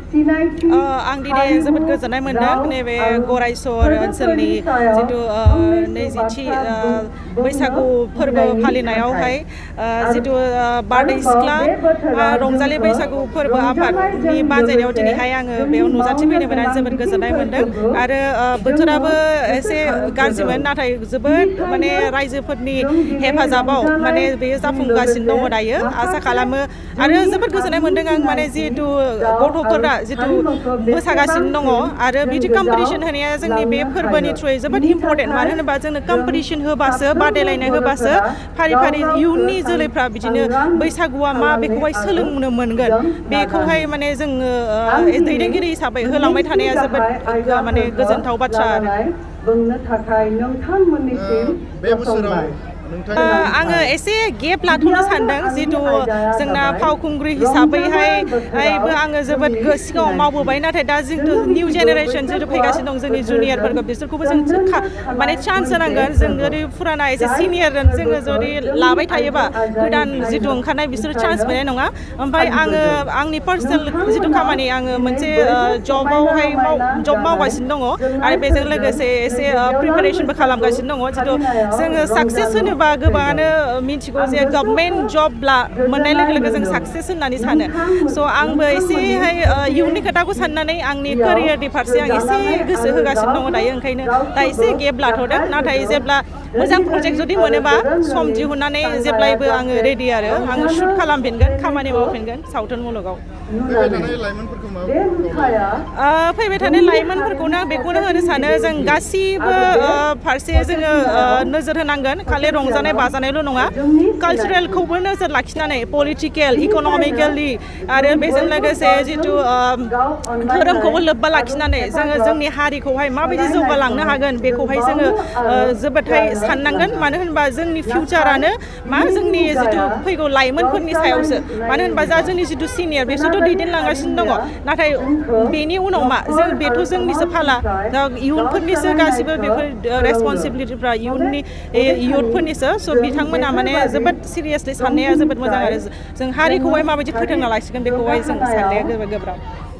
आं दिनै जोबोद गोजोननाय मोनदों नैबे गरायसर ओनसोलनि जितु नैजिथि बैसागु फोरबो फालिनायावहाय जितु बारदै सिख्ला रंजालि बैसागु फोरबो आफादनि बानजायनायाव दिनैहाय आङो बेयाव नुजाथिफैनो मोननानै जोबोद गोजोननाय मोनदों आरो बोथोराबो एसे गाज्रिमोन नाथाय जोबोद माने रायजोफोरनि हेफाजाबाव माने बेयो जाफुंगासिनो दङ दायो आसा खालामो आरो जोबोद गोजोननाय मोनदों आं माने जिहेतु गथ'फोरा जितु मोसागासिनो दङ आरो बिदि कम्पिटिशन होनाया जोंनि बे फोरबोनि थ्रुयै जोबोद इम्परटेन्ट मानो होनोबा जोंनो कम्पिटिशन होबासो बादायलायनाय होबासो फारि फारि इयुननि जोलैफ्रा बिदिनो बैसागुआ मा बेखौहाय सोलोंनो मोनगोन बेखौहाय माने जोङो दैदेनगिरि हिसाबै होलांबाय थानाया जोबोद माने गोजोनथाव बाथ्रा आरो बे बोसोराव आङो एसे गेप लाथ'नो सानदों जितु जोंना फावखुंग्रि हिसाबैहायबो आङो जोबोद सिगाङाव मावबोबाय नाथाय दा जितु निउ जेनेरेसन जितु फैगासिनो दं जोंनि जुनियरफोरखौ बिसोरखौबो जों माने चान्स होनांगोन जों जुदि फुराना एसे सिनियर जोङो जुदि लाबाय थायोबा गोदान जितु ओंखारनाय बिसोरो चान्स मोननाय नङा ओमफ्राय आङो आंनि पार्सनेल जितु खामानि आङो मोनसे जबावहाय जब मावगासिनो दङ आरो बेजों लोगोसे एसे प्रिपेरेसनबो खालामगासिनो दङ जितु जोङो साक्सेस होनो बा गोबाङानो मिथिगौ जे गभर्नमेन्ट जब मोननाय लोगो लोगो जों साक्सेस होननानै सानो स' आंबो एसेहाय इयुननि खोथाखौ साननानै आंनि केरियारनि फारसे आं एसे गोसो होगासिनो दङ दायो ओंखायनो दा एसे गेप लाथ'दों नाथाय जेब्ला मोजां प्रजेक्ट जुदि मोनोबा सम दिहुननानै जेब्लायबो आङो रेडि आरो आङो शुट खालामफिनगोन खामानि मावफिनगोन सावथुन मुलुगाव फैबाय थानाय लाइमोनफोरखौनो बेखौनो होनो सानो जों गासिबो फारसे जोङो नोजोर होनांगोन खालि रंजानाय बाजानायल' नङा कालचारेलखौबो नोजोर लाखिनानै पलिटिकेल इक'नमिकेलि आरो बेजों लोगोसे जितु धोरोमखौबो लोब्बा लाखिनानै जोङो जोंनि हारिखौहाय माबायदि जौगालांनो हागोन बेखौहाय जोङो जोबोदहाय साननांगोन मानो होनबा जोंनि फिउचारानो मा जोंनि जितु फैगौ लाइमोनफोरनि सायावसो मानो होनबा जा जोंनि जितु सिनियर बिसोरथ' दैदेनलांगासिनो दङ नाथाय बेनि उनाव मा जों बेथ' जोंनिसो फाला दा इयुनफोरनिसो गासिबो बेफोर रेसपन्सिबिलिटिफ्रा इयुथफोरनिसो स' बिथांमोना माने जोबोद सिरियासलि साननाया जोबोद मोजां आरो जों हारिखौहाय माबायदि फोथांना लाखिगोन बेखौहाय जों साननाया गोब्राब